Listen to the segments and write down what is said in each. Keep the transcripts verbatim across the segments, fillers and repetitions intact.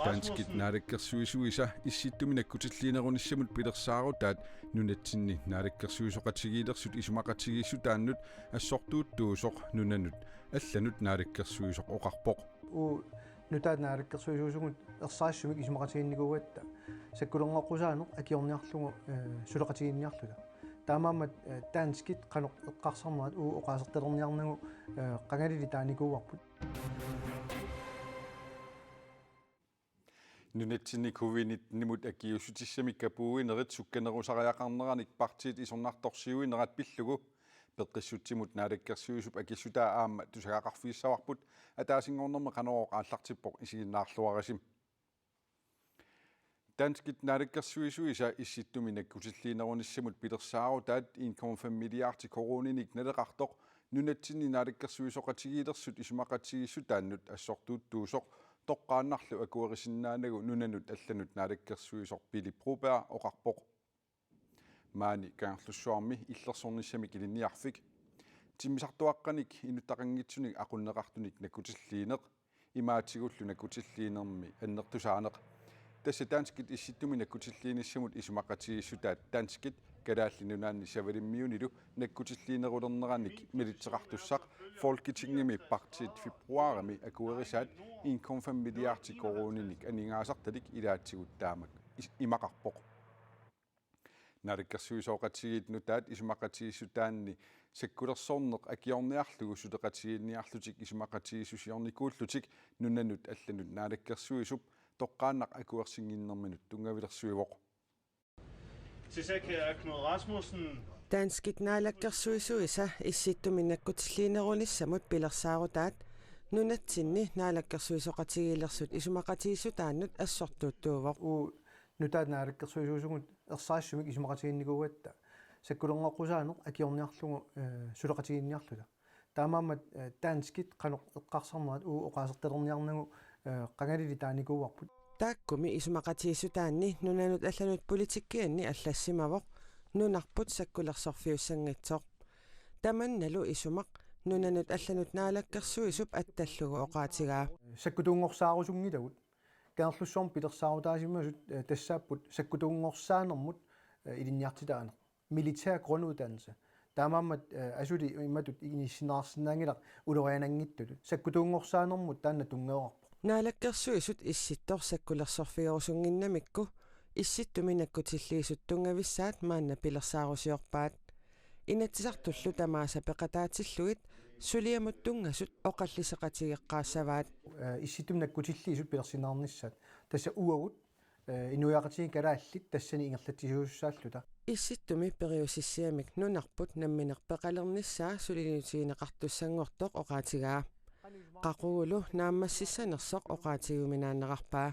Danskit naalakkersuisuisa Issittumi nakkutilliinerunissamut pilersaarutaat nunatsinni naalakkersuisoqatigiilersut isumaqatigiissutaannut assortuuttuusoq nunanut allanut naalakkersuisoq oqarpoq. Uu nutaat naalakkersuisuusugut ersarissumik isumaqatigiinnikuugatta sakkulerneqqusaaneq akiorniarlugu, eh, suleqatigiinniarluta. Taamaammat, eh, danskit qanoq eqqarsarnerat uu oqaasertalerniarnagu, eh, qangalili taanikuuarput. Nunatsinni covid nittenimut akiuussutissamik kapuuinerit sukkanerusariaqarneranik partiit isornartorsiuinerat pillugu peqqissutsimut naalakkersuisup akissutaa aamma tusagaqarfigissavarput. Ataasinngornermi Qanorooq aallartippoq, isiginnaarluarisi. Danskit naalakkersuisuisa Issittumi nakkutilliinerunissamut pilersaarutaat en komma fem milliardi koruuninik naleqartoq nunatsinni naalakkersuisoqatigiilersut isumaqatigiissutaannut assortuuttuusoq toqqaannarlu akuerisinnaanagu nunanut allanut naalakkersuisoq Pele Broberg oqarpoq. Maani Kangerlussuarmi illersornissamik ilinniarfik. Timmisartuaqqanik inuttaqanngitsunik aqunneqartunik nakkutilliineq, imaatigullu nakkutilliinermi annertusaaneq. Tassa danskit Issittumi nakkutilliinissamut isumaqatigiissutaat danskit Kalaallit Nunaanni Savalimmiunilu nakkutilliinerulerneranik militseqartussaq Folketingimi partiit februarimi akuerisaat en komma fem milliardi koruuninik aningaasartalik ilaatigut taamak is-, imaqarpoq. Naalakkersuisooqatigiit nutaat isumaqatigiissutaanni sakkulersorneq akiorniarlugu suleqatigiinniarlutik isumaqatigiissusiornikuullutik nunanut allanut naalakkersuisup toqqaannaq akuersinnginnerminut tunngavilersuivoq. Sisek Knud Rasmussen. Danskit naalakkersuisuisa Issittumi nakkutilliinerunissamut pilersaarutaat nunatsinni naalakkersuisoqatigiilersut isumaqatigiissutaannut assortuuttuuvoq. Uu nutaat naalakkersuisuusugut ersarissumik isumaqatigiinnikuugatta sakkulerneqqusaaneq akiorniarlugu, eh, suleqatigiinniarluta. Taamaammat, eh, danskit qanoq eqqarsarnerat uu oqaasertalerniarnagu, eh, qangalili taanikuuarput. Taakkumi isumaqatigiissutaanni nunanut allanut politikkianni allassimavoq nunarput sakkulersorfiussanngitsoq. Tamannalu isumaq nunanut allanut naalakkersuisup attallugu oqaatigaa. Sakkutuunngorsaarusunngilagut. Kangerlussuarmi pilersaarutaasimasut, eh, tassaapput sakkutuunngorsaanermut, eh, ilinniartitaaneq. Militær grunduddannelse. Taamaammat, eh, asuli imatut inissinneqarsinnaanngilaq uloriananngitsutut. Sakkutuunngorsaanermut taanna tunngaveqarpoq. Naalakkersuisut Issittoq sakkulersorfigerusunnginnamikku Issittumi nakkutilliisut tunngavissaat maanna pilersaarusiorpaat. Inatsisartullu tamaasa peqataatillugit suliamut tunngasut oqalliseqatigeqqaassavaat. Eh, Issittumi nakkutilliisut pilersinneqarnissaat. Tassa uagut, eh, inuiaqatigiit kalaallit tassani ingerlatsisuussaalluta. Issittumi periusissiamik nunarput nammineq peqalernissaa suliniutigineqartussanngortoq oqaatigaa. Qaqugulu naammassissanersoq oqaatigiuminaanneqarpaa.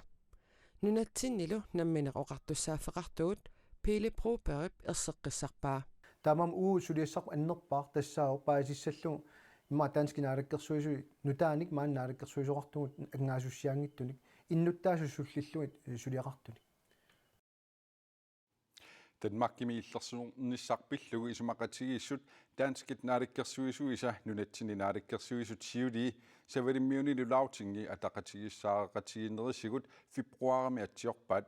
Nunatsinnilu nammineq oqartussaaffeqartugut Pele Brobergip erseqqissarpaa. Taamaammat uagut suliassarput annerpaaq tassaavoq paasissallugu immaqa danskit naalakkersuisui nutaanik maani naalakkersuisoqartugut annaasussiaanngitsunik innuttaasut sullillugit, eh, suliaqartunik. Danmarkimi illersornissaq pillugu isumaqatigiissut danskit naalakkersuisuisa nunatsinni naalakkersuisut siulii Savalimmiunilu Lagtingi ataqatigiissaareqatigiinnerisigut februarimi atsiorpaat.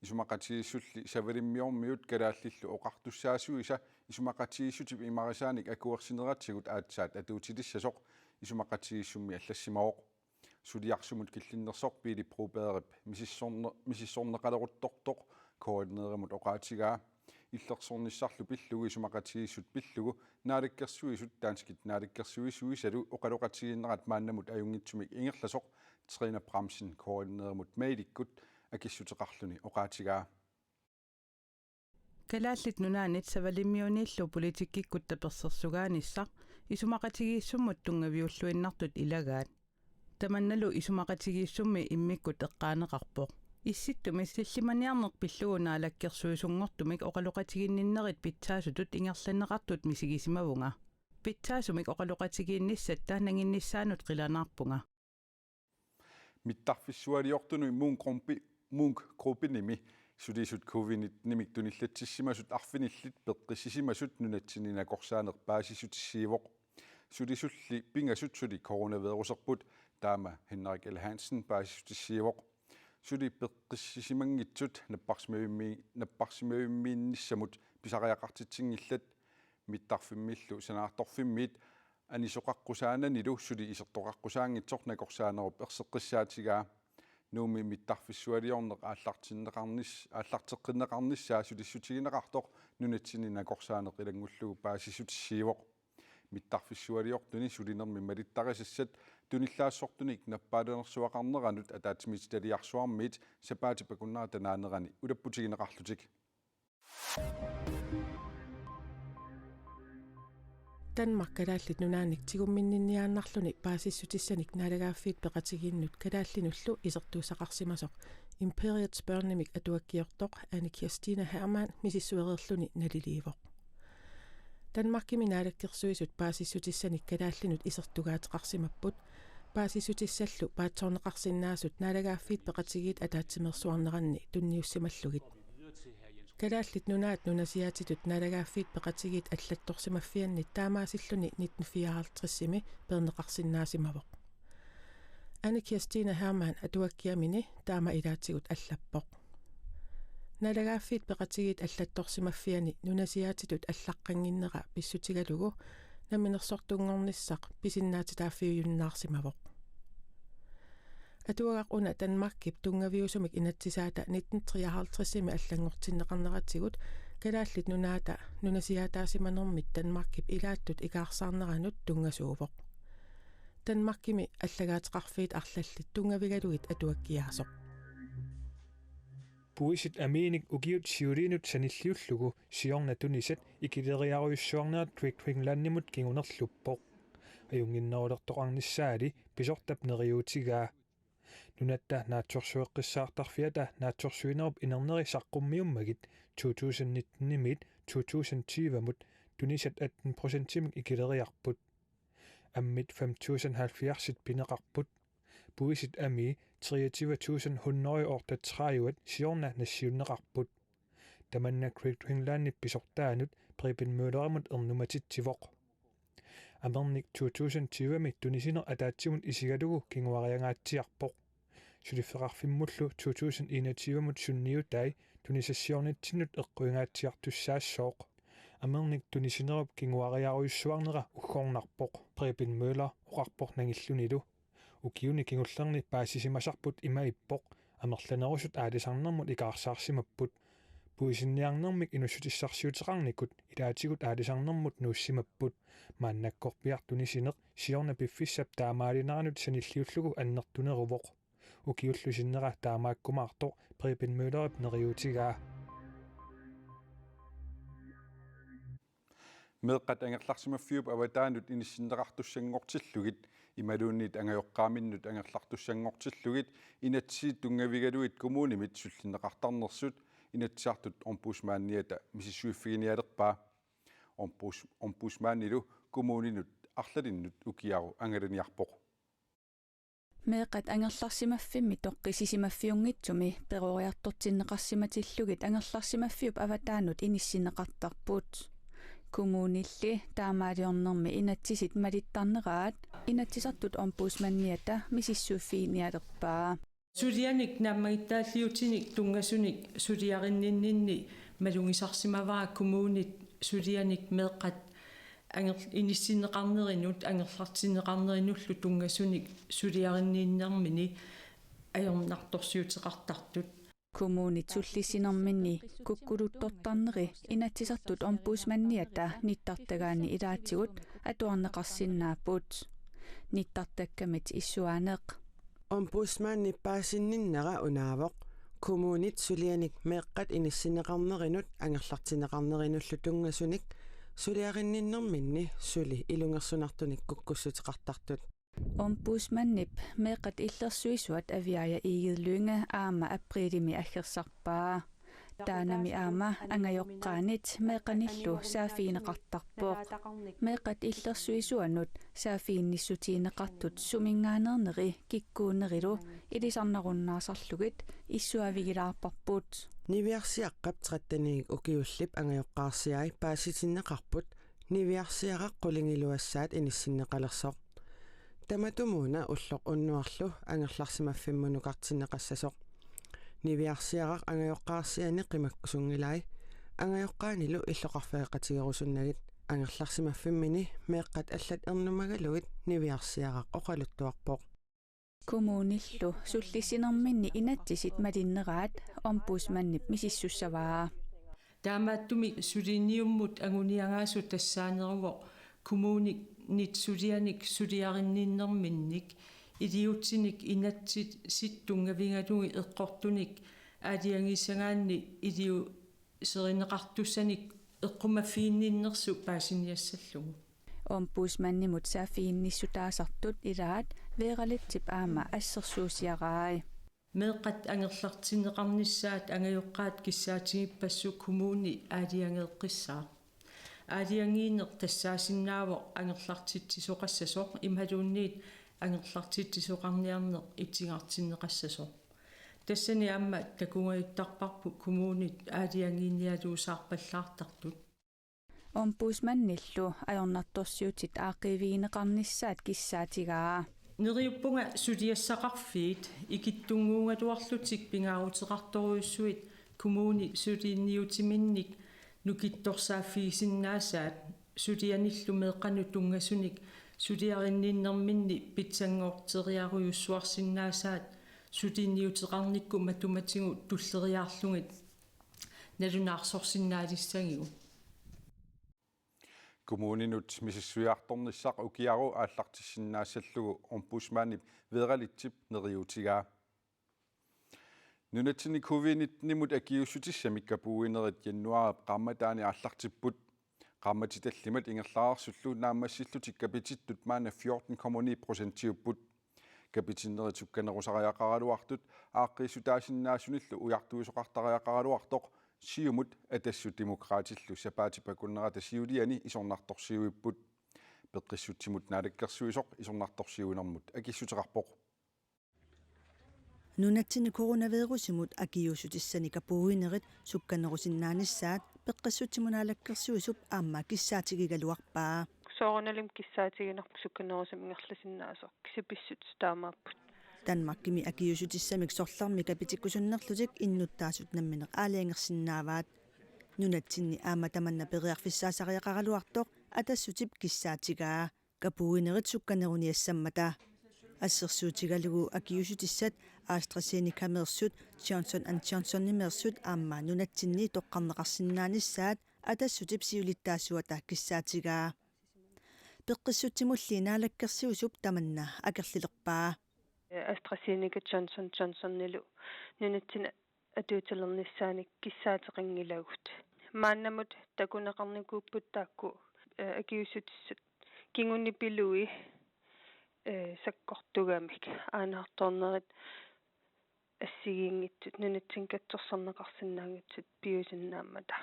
Isumaqatigiissulli Savalimmiormiut kalaallillu oqartussaasuisa isumaqatigiissutip imarisaanik akuersineratigut aatsaat atuutilissasoq isumaqatigiissummi allassimavoq. Suliarsumut killinnersoq Pele Brobergip misissorne-, misissorneqaleruttortoq K N R-imut oqaatigaa. Illersornissarlu pillugu isumaqatigiissut pillugu naalakkersuisut danskit naalakkersuisuisalu oqaloqatigiinnerat maannamut ajunngitsumik ingerlasoq Trine Bramsen K N R-imut mailikkut akissuteqarluni oqaatigaa. Kalaallit Nunaannit Savalimmiuniillu politikkikkut tapersersugaanissaq isumaqatigiissummut tunngaviulluinnartut ilagaat. Tamannalu isumaqatigiissummi immikkut eqqaaneqarpoq. Issittumi sillimaniarneq pillugu naalakkersuisunngortumik oqaloqatiginninnerit pitsaasutut ingerlanneqartut misigisimavunga. Pitsaasumik oqaloqatigiinnissatta nanginnissaanut qilanaarpunga. Mittarfissualiortunut Munk Gruppe-, Munk Gruppenimi sulisut covid nittenimik tunillatsissimasut arfinillit peqqissisimasut nunatsinni nakorsaaneq paasissutissiivoq. Sulisulli pingasut suli coronaviruserput Taama Henrik L. Hansen paasissutissiivoq. Suli peqqissisimanngitsut napparsimavimmi-, napparsimavimmiinnissamut pisariaqartitsinngillat. Mittarfimmillu sanaartorfimmiit anisoqaqqusaananilu suli isertoqaqqusaanngitsoq nakorsaanerup erseqqissaatigaa. Nuummi mittarfissualiorneq aallartinneqarnis-, aallarteqqinneqarnissaa sulissutigineqartoq nunatsinni nakorsaaneq ilanngullugu paasissutissiivoq. Mittarfissualiortuni sulinermi malittarisassat tunillaassortunik nappaalanersuaqarneranut ataatsimiititaliarsuarmiit sapaatip akunnerata naanerani ulapputigineqarlutik. Danmark Kalaallit Nunaannik tigumminninniaannarluni paasissutissanik naalagaaffiit peqatigiinnut kalaallinullu isertuussaqarsimasoq Imperiets Børnimik atuakkiortoq Anne Kirstine Hermann misissuereerluni naliliivoq. Danmarkimi naalakkersuisut paasissutissanik kalaallinut isertugaateqarsimapput. Paasissutissallu paatsoorneqarsinnaasut naalagaaffiit peqatigiit ataatsimeersuarneranni tunniussimallugit. Kalaallit Nunaat nunasiaatitut naalagaaffiit peqatigiit allattorsimaffiannit taamaasilluni nitten fireoghalvtredsimi peerneqarsinnaasimavoq. Anne Kirstine Hermann atuakkiamini taama ilaatigut allappoq. Naalagaaffiit peqatigiit allattorsimaffiani nunasiaatitut allaqqannginnera pissutigalugu namminersortunngornissaq pisinnaatitaaffiujunnaarsimavoq. Atuagaq una Danmarkip tunngaviusumik inatsisaata nitten treoghalvtredsimi allanngortinneqarneratigut Kalaallit Nunaata nunasiaataasimanermit Danmarkip ilaattut ikaarsaarneranut tunngasuuvoq. Danmarkimi allagaateqarfiit arlallit tunngavigalugit atuakkiaasoq. Puisit amiinik ukiut siuliinut sanilliullugu siorna tunisat ikileriarujussuarnerat Great Greenlandimut kingunerluppoq. Ajunnginnerulertoqarnissaali pisortap neriuutigaa. Nunatta naatsorsueqqissaartarfiata naatsorsuinerup inerneri saqqummiummagit to tusind nitten-imiit to tusind tyve-mut tunisat atten procentimik ikileriarput. Ammit fem tusind halvfjerdsit pineqarput. Puisit amii treogtyve tusind hundrede og otteogtredive siorna nassiunneqarput. Tamanna Great Greenlandip pisortaanut Preben Møllerimut ernumatitsivoq. Amernik to tusind tyve-mi tunisineq ataatsimut isigalugu kinguariangaatsiarpoq. Suliffeqarfimmullu to tusind enogtyve-mut sunniutai tunisassiornitsinnut eqquingaatsiartussaassooq. Amernik tunisinerup kinguariarujussuarnera uggornarpoq, Preben Møller oqarpoq nangillunilu. Ukiuni kingullerni paasisimasarput ima ippoq: amerlanerusut aalisarnermut ikaarsaarsimapput. Puisinniarnermik inussutissarsiuteqarnikut ilaatigut aalisarnermut nuussimapput. Maannakkorpiaq tunisineq siorna piffissap taamaalineranut sanilliullugu annertuneruvoq. Ukiullu sinnera taamaakkumaartoq Preben Møllerip neriuutigaa. Meeqqat angerlarsimaffiup avataanut inissinneqartussanngortillugit imaluunniit angajoqqaaminnut angerlartussanngortillugit inatsisit tunngavigalugit kommunimit sullinneqartarnersut Inatsisartut Ombudsmandiata misissuiffiginialerpaa. Ombus-, Ombudsmandilu kommuninut arlalinnut ukiaru angalaniarpoq. Meeqqat angerlarsimaffimmi toqqissisimaffiunngitsumi peroriartortinneqarsimatillugit angerlarsimaffiup avataanut inissinneqartarput. Kommunilli taamaaliornermi inatsisit malittarneraat Inatsisartut Ombudsmandiata misissuiffiginialerpaa. Sulianik naammagittaalliutinik tunngasunik suliarinninninni malugisarsimavara kommunit sulianik meeqqat anger-, inissinneqarnerinut angerlartinneqarnerinullu tunngasunik suliarinninnermini ajornartorsiuteqartartut. Kommunit sullissinerminni kukkuluttortarneri Inatsisartut Ombudsmandiata nittartagaanni ilaatigut atuarneqarsinnaapput. Nittartakkamit issuaaneq. Ombudsmandi paasinninnera unaavoq: kommunit sulianik meeqqat inissinneqarnerinut angerlartinneqarnerinullu tunngasunik suliarinninnerminni suli ilungersunartunik kukkussuteqartartut. Ombudsmandip meeqqat illersuisuat Aviaja Egede Lynge aamma apriilimi aggersarpaa. Taannami aamma angajoqqaanit meeqqanillu saaffigineqartarpoq. Meeqqat illersuisuanut saaffiginnissutigineqartut suminngaanneerneri kikkuunnerilu ilisarnarunnaasarlugit issuaavigilaarparput. Niviarsiaqqap tretteninik ukiullip angajoqqaarsiai paasitinneqarput niviarsiaraq qulingiluassaat inissinneqalersoq. Tamatumuuna ulloq unnuarlu angerlarsimaffimmukartinneqassasoq. Niviarsiaraq angajoqqaarsiani qimakkusunngilai. Angajoqqaanilu illoqarfeqatigerusunnagit. Angerlarsimaffimmini meeqqat allat ernumagalugit niviarsiaraq oqaluttuarpoq. Kommunillu sullissinerminni inatsisit malinneraat ombudsmandip misissussavaa. Taamaattumik suliniummut anguniagaasut tassaaneruvoq kommuninit sulianik suliarinninnerminnik iliuutsinik inatsit sittungavingatugi eqqortunik aalajangiissagaanni iliuuserineqartussanik eqqumaffiginninnersu paasiniassallugu. Ombudsmandimut saaffiginnissutaasartut ilaat Veeralitsip aamma assersuusiarai. Meeqqat angerlartinneqarnissaat angajoqqaat kissaatigippassu kommuni aalajangeeqqissaaq. Aalajangiineq tassaasinnaavoq angerlartitsisoqassasoq imaluunniit angerlartitsisoqarniarneq itigartinneqassasoq. Tassani aamma takugajuttarparput kommunit aalajangiinialuusaarpallaartartut. Ombudsmandillu ajornartorsiutit aaqqiivigineqarnissaat kissaatigaa. Neriuppunga suliassaqarfiit ikittunnguugaluarlutik pingaaruteqartorujussuit kommuni suliniutiminnik nukittorsaaffigisinnaasaat sulianillu meeqqanut tunngasunik suliarinninnerminni pitsanngorteriarujussuarsinnaasaat suliniuteqarnikkut matumatigut tulleriiaarlugit nalunaarsorsinnaalissagigut. Kommuninut misissuiartornissaq ukiaru aallartissinnaassallugu ombudsmandip Veeralitsip neriuutigaa. Nunatsinni covid nitten-imut akiuussutissamik kapuuinerit januaarip qaammataani aallartipput. Qaammatit tallimat ingerlareersullu naammassillutik kapitittut maanna fjorten komma ni procentiupput. Kapitinnerit sukkanerusariaqaraluartut aaqqiissutaasinnaasunillu ujartuisoqartariaqaraluartoq Siumut Atassut Demokraatillu sapaatip akunnerata siuliani isornartorsiuipput. Peqqissutsimut naalakkersuisoq isornartorsiuinermut akissuteqarpoq. Nunatsinni coronavirusimut akiuussutissanik kapuuinerit sukkanerusinnaanissaat Peqqissutsimut naalakkersuisup aamma kissaatigigaluarpaa. Soorunalimi kissaatiginarpoq sukkanerusumik ingerlasinnaasoq, kisipissutsit taamaapput. Danmarkimi akiuussutissamik sorlermik kapitikkusunnerlutik innuttaasut nammineq aalajangersinnaavaat. Nunatsinni aamma tamanna periarfissaasariaqaraluartoq Atassutip kissaatigaa, kapuuinerit sukkaneruniassammata. Assersuutigalugu akiuussutissat AstraZenecameersut, Johnson and Johnsonimeersut aamma nunatsinni toqqarneqarsinnaanissaat Atassutip siulittaasuata kissaatigaa. Peqqissutsimulli naalakkersuisup tamanna akerlilerpaa. AstraZeneca Johnson Johnsonilu nunatsinni atuutilernissaannik kissaateqanngilagut. Maannamut takuneqarnikuupput taakku, eh, akiuussutissat kingunipiluit, eh, sakkortugamik, aanaartornerit assigiinngitsut, nunatsinni katsorsarneqarsinnaanngitsut piusinnaammata.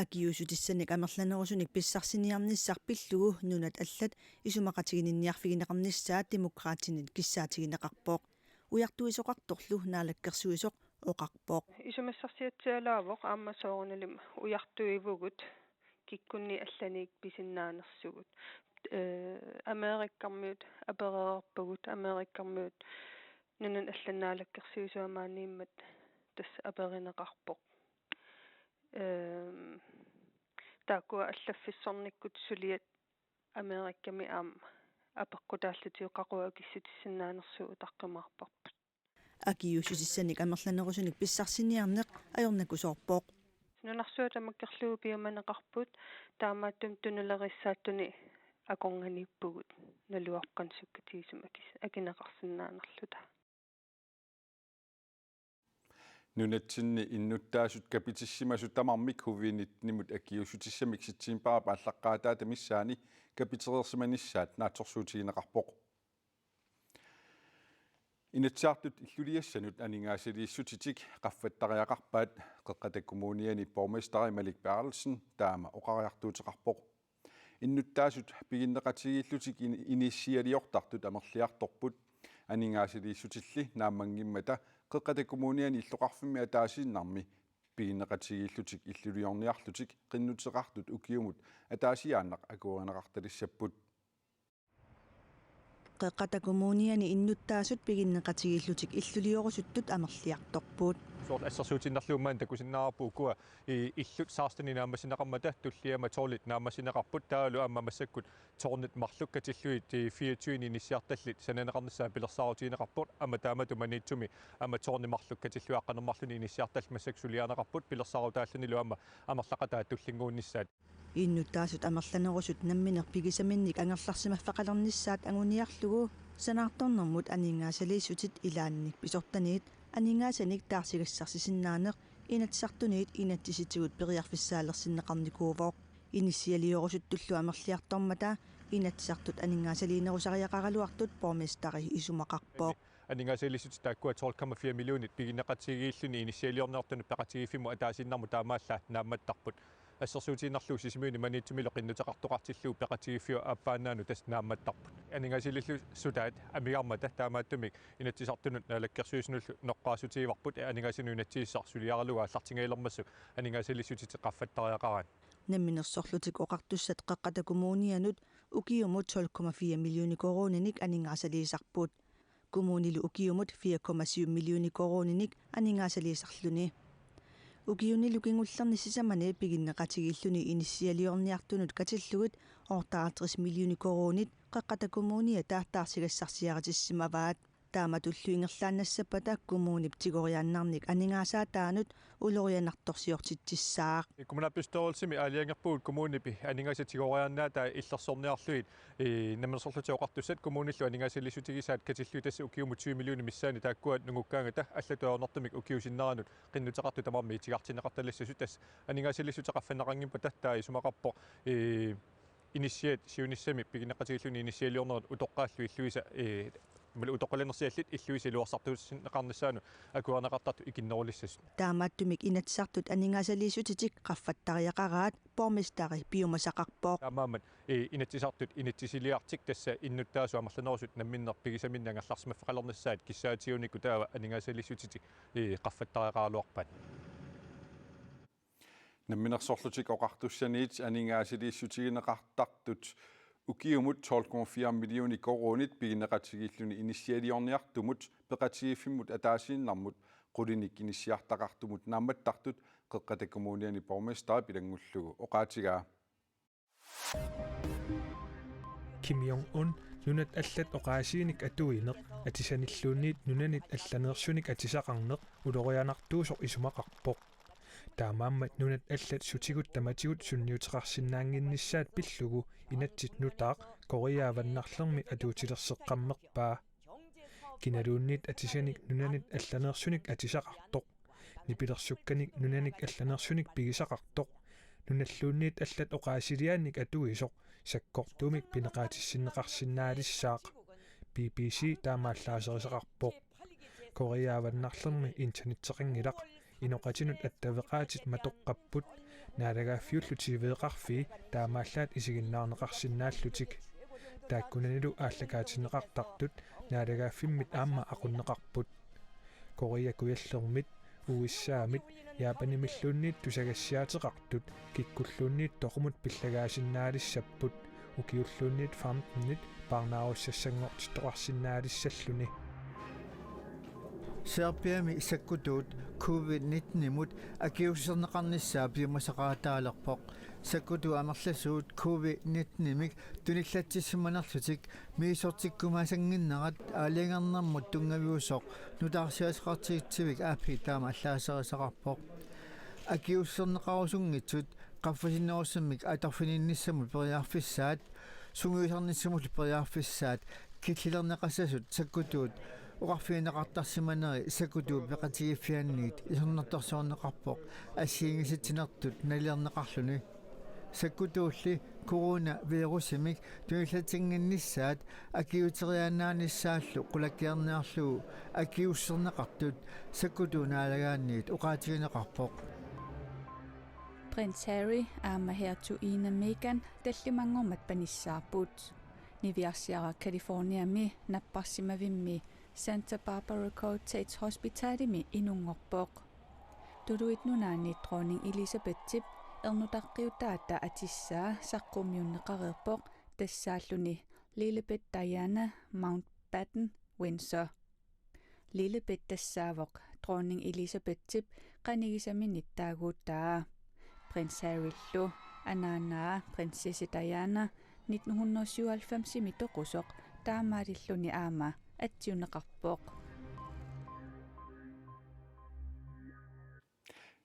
Akiuussutissanik amerlanerusunik pissarsiniarnissaq pillugu nunat allat isumaqatigininniarfigineqarnissaat Demokraatinit kissaatigineqarpoq. Ujartuisoqartorlu naalakkersuisoq oqarpoq. Isumassarsiatsialaavoq aamma soorunalimi ujartuivugut kikkunnit allaniit pisinnaanersugut. Eh, Amerikkarmiut apereerpagut, Amerikkarmiut nunani allanni naalakkersuisua maaniimmat tassa aperineqarpoq. Ehm, taakkua allaffissornikkut suliat Amerikami aamma apeqqutaallutik qaqugu akissutissinnaanersugut utaqqimaarparput. Akiuussutissanik amerlanerusunik pissarsiniarneq ajornakusoorpoq. Nunarsuaq tamakkerlugu piumaneqarput, taamaattumik tunulerissaattuni akornanniippugut, naluarput qanoq sukkatigisumik akis-, akineqarsinnaanerluta. Nunatsinni innuttaasut kapitissimasut tamarmik covid nitten-imut akiuussutissamik septembarip aallaqqaataata missaani kapitereersimanissaat naatsorsuutigineqarpoq. Inatsisartut illuliassanut aningaasaliissutitik qaffattariaqarpaat, Qeqqata Kommuniani borgmesteri Malik Berthelsen taama oqariartuuteqarpoq. Innuttaasut piginneqatigiillutik in-, inissialiortartut amerliartorput. Aningaasaliissutilli naammanngimmata Qeqqata Kommuniani illoqarfimmi ataasiinnarmi piginneqatigiillutik illuliorniarlutik qinnuteqartut ukiumut ataasiaannaq akuerineqartalissapput. Qeqqata Kommuniani innuttaasut piginneqatigiillutik illuliorusuttut amerliartorput. Soorlu assersuutiinnarlugu maani takusinnaavarput ukua i-, illut seksten naammassineqarmata tulliani aamma tolvit naammassineqarput, taavalu aamma massakkut tårnit marluk katillugit, eh, fireogtyve inissiartallit sananeqarnissaat pilersaarutigineqarpoq, aamma taamatut Maniitsumi aamma tårni marluk katillugit aqqaneq-marlunnik inissiartallit massakkut suliarineqarput pilersaarutaallunilu aamma amerlaqataat tullinnguunnissaat. Innuttaasut amerlanerusut nammineq pigisaminnik angerlarsimaffeqalernissaat anguniarlugu sanaartornermut aningaasaliissutit ilaannik pisortaniit aningaasanik taarsigassarsisinnaaneq Inatsisartuniit inatsisitigut periarfissaalersinnaqarnikuuvoq. Inissialiorusuttullu amerliartormata Inatsisartut aningaasaliinerusariaqaraluartut borgmesteri isumaqarpoq. Aningaasaliissutit taakkua tolv komma fire millionit piginneqatigiilluni inissialiorniartunut peqatigiiffimmut ataasiinnarmut taamaallaat naammattarput. Assersuutiinnarlugu Sisimiuni Maniitsumilu qinnuteqartoqartillugu peqatigiiffiup aappaannaanut tassa naammattarput. Aningaasaliillu sutaat amigarmata taamaattumik Inatsisartunut Naalakkersuisunullu noqqaassutigivarput aningaasanut inatsisissaq suliaralugu aallartingajalermassuk aningaasaliissutit qaffattariaqaraat. Namminersorlutik Oqartussat Qeqqata Kommunianut ukiumut tolv komma fire millioner koruuninik aningaasaliisarput. Kommunilu ukiumut fire komma syv millioner koruuninik aningaasaliisarluni. Ukiunilu kingullerni sisamani piginneqatigiilluni inissialiorniartunut katillugit otteoghalvtreds millioner koruunit Qeqqata Kommuniata taarsigassarsiaritissimavaat. Taamatullu ingerlaannassappata kommunip tigoriaannarnik aningaasaataanut ulorianartorsiortitsissaaq. Kommunalbestyrelsimi aalajangerpugut kommunip aningaasat tigoriaannaataa illersorniarlugit, eh, Namminersorlutik Oqartussat kommunillu aningaasaliissutigisaat katillugit tassa ukiumut tyve millioner missaani taakkua nungukkaangata allatut ajornartumik ukiup sinneranut qinnuteqartut tamarmik itigartinneqartalassasut. Tassa aningaasaliissutit qaffanneqanngippata taava isumaqarpoq, eh, inissiat siunissami piginneqatigiilluni inissialiornerat utoqqaallu illuisa, eh, imaluunniit utoqqalinersiallit illuisa iluarsartuussinneqarnissaannut akuerineqartartut ikinnerulissasut. Taamaattumik Inatsisartut aningaasaliissutitik qaffattariaqaraat, borgmesteri piumasaqarpoq. Taamaammat, eh, Inatsisartut inatsisiliartik tassa innuttaasut amerlanerusut namminneq pigisaminnik angerlarsimaffeqalernissaat kissaatigut uku taava aningaasaliissutitik, eh, qaffattariaqaraluarpaat. Namminersorlutik Oqartussaniit aningaasaliissutigineqartartut ukiumut tolv komma fire millioner koruunit piginneqatigiilluni inissialiorniartumut peqatigiiffimmut ataasiinnarmut qulinik inissiartaqartumut naammattartut Qeqqata Kommuniani borgmesteri pilanngullugu oqaatigaa. Kim Jong-un nunat allat oqaasiinik atuineq atisanilluunniit nunanit allaneersunik atisaqarneq ulorianartuusoq isumaqarpoq. Taamaammat nunat allat sutigut tamatigut sunniuteqarsinnaannginnissaat pillugu inatsit nutaaq Korea Avannarlermi atuutilerseqqammerpaa. Kinaluunniit atisanik nunanit allaneersunik atisaqartoq. Nipilersukkanik nunanik allaneersunik pigisaqartoq. Nunalluunniit allat oqaasiliaannik atuisoq sakkortuumik pineqaatissinneqarsinnaalissaaq. B B C taama allaaserisaqarpoq. Korea Avannarlermi internetteqanngilaq. Inoqatinut attaveqaatit matoqqapput. Naalagaaffiullu T V-qarfii taamaallaat isiginnaarneqarsinnaallutik. Taakkunanilu aallakaatinneqartartut naalagaaffimmit aamma aqunneqarput. Korea Kujallermit, U S A-mit, Japanimilluunniit tusagassiaateqartut kikkulluunniit toqumut pillagaasinnaalissapput, ukiulluunniit femtenit parnaarussassanngortittoqarsinnaalissalluni. Serbiami sakkutuut covid nitten-imut akiuusserneqarnissaa piumasaqaataalerpoq. Sakkutuut amerlasuut covid nitten-imik tunillatsissimanerlutik misissortikkumaasannginnerat aalajangernermut tunngaviusoq nutaarsiassaqartitsivik aappi taama allaaserisaqarpoq. Akiuusserneqarusunngitsut qaffasinnerusumik atorfininnissamut periarfissaat, sungiusarnissamullu periarfissaat killilerneqassasut sakkutuut oqarfigineqartarsimaneri sakkutuut peqatigiiffianniit isornartorsiorneqarpoq assigiinngisatsinertut nalilerneqarluni. Sakkutuulli coronavirusimik tunillatsinnginnissaat akiuuteriaannaanissaallu qulakkeerniarlugu akiuusserneqartut sakkutuut naalagaanniit oqaatigineqarpoq. Prins Harry aamma hertugiinna Meghan tallimanngormat panissaapput. Niviarsiaraq Californiami napparsimavimmi Santa Barbara Cottage Hospitalimi inunngorpoq. Tuluit Nunaanni dronning Elizabethip ernutaqqiutaata atissaa saqqummiunneqareerpoq tassaalluni Lilibet Diana, Mountbatten, Windsor. Lilibet tassaavoq dronning Elisabethip qanigisaminnittaaguutaa. Prins Harryllu anaanaa prinsesse Diana nitten hundrede syvoghalvfemsimi toqusoq taamaalilluni aamma atsiunneqarpoq.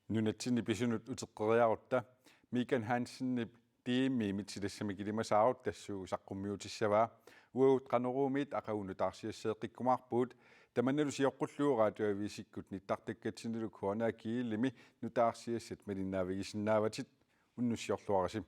Nunatsinni pisunut uteqqeriarutta Megan Hansenip D M-imit silassamik ilimasaarut tassuugu saqqummiutissavaa. Uagut Qanoruumiit aqagu nutaarsiasseeqqikkumaarpugut, tamannalu sioqqullugu Radioavisikkut nittartakkatsinnilu K N R G-limi nutaarsiassat malinnaavigisinnaavatit. Unnussiorluarisi.